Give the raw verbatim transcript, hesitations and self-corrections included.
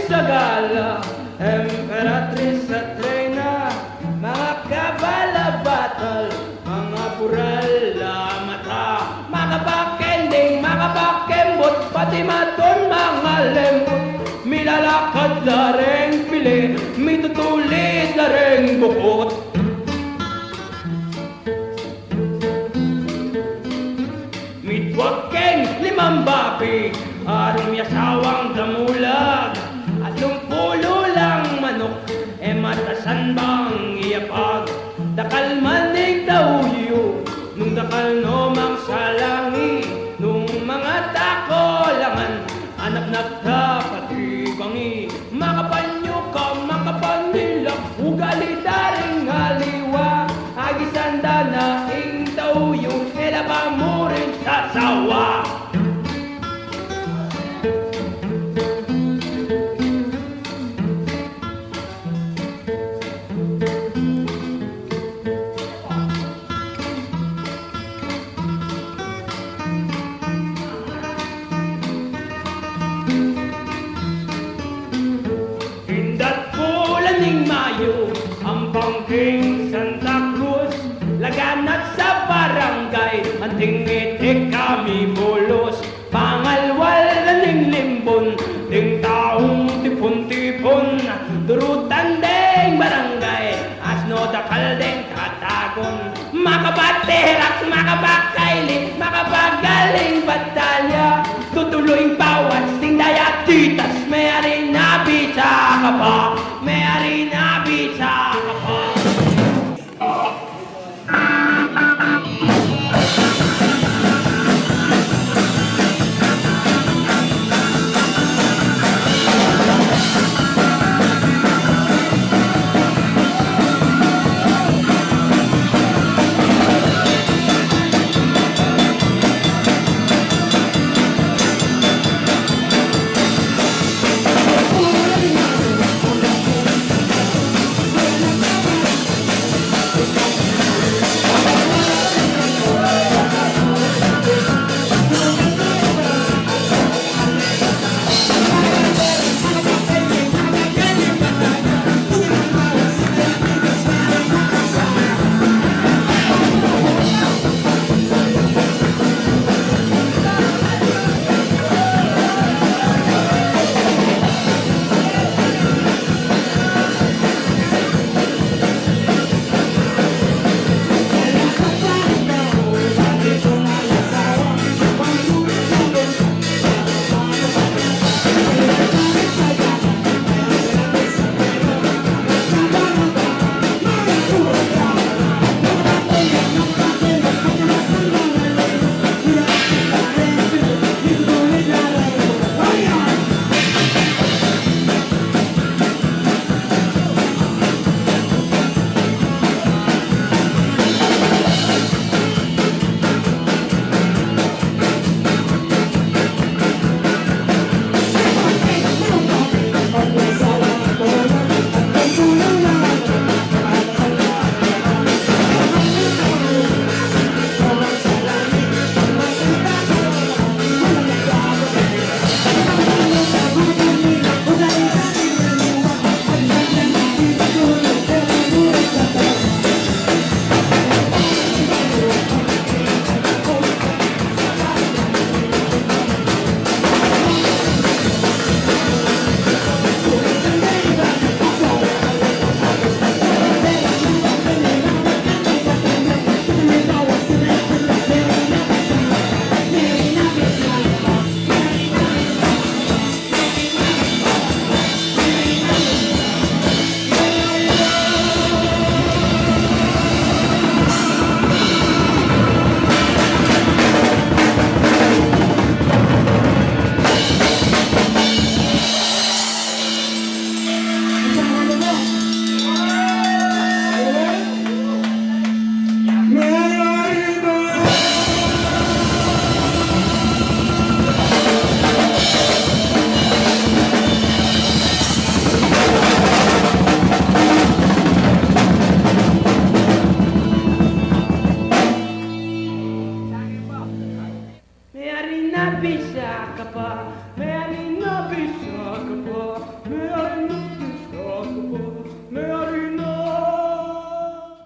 Sagala, Emperatriz at Reyna, mga kabal a batal, mga bural a mata, makabakending, makabakembut, pati matun mga lembut, milalakad la reng pili, mitutulid la reng bukut. Mitwag keng limang babi, arung miasawang damulag, atlung pulu lang manuk, e matasan bang iyapag. Dakal man ing tau yu, nung dakal no mang salangi, nung mga takolangan, anap nagtapatibangi, makapanyuka, makapanilak, ugali da ring aliwa, agisan da na ing tau yu, e la ba mu rin sasawa. Indat bulan ning Mayu, ampang king Santa Cruz, laganap sa barangay, anting itik a mibulus. Pangalwal na ning limbun, ding taung tipun-tipun, durutan deng barangay, asno dakal deng tatagun. Makabaterak, makabakaili, makabagaling batalya, tutuluing bawas ding dayatitas, meyari na bisa ka pa, meyari na bisa ka pa. Meyari na bisa ka pa, meyari na bisa ka pa,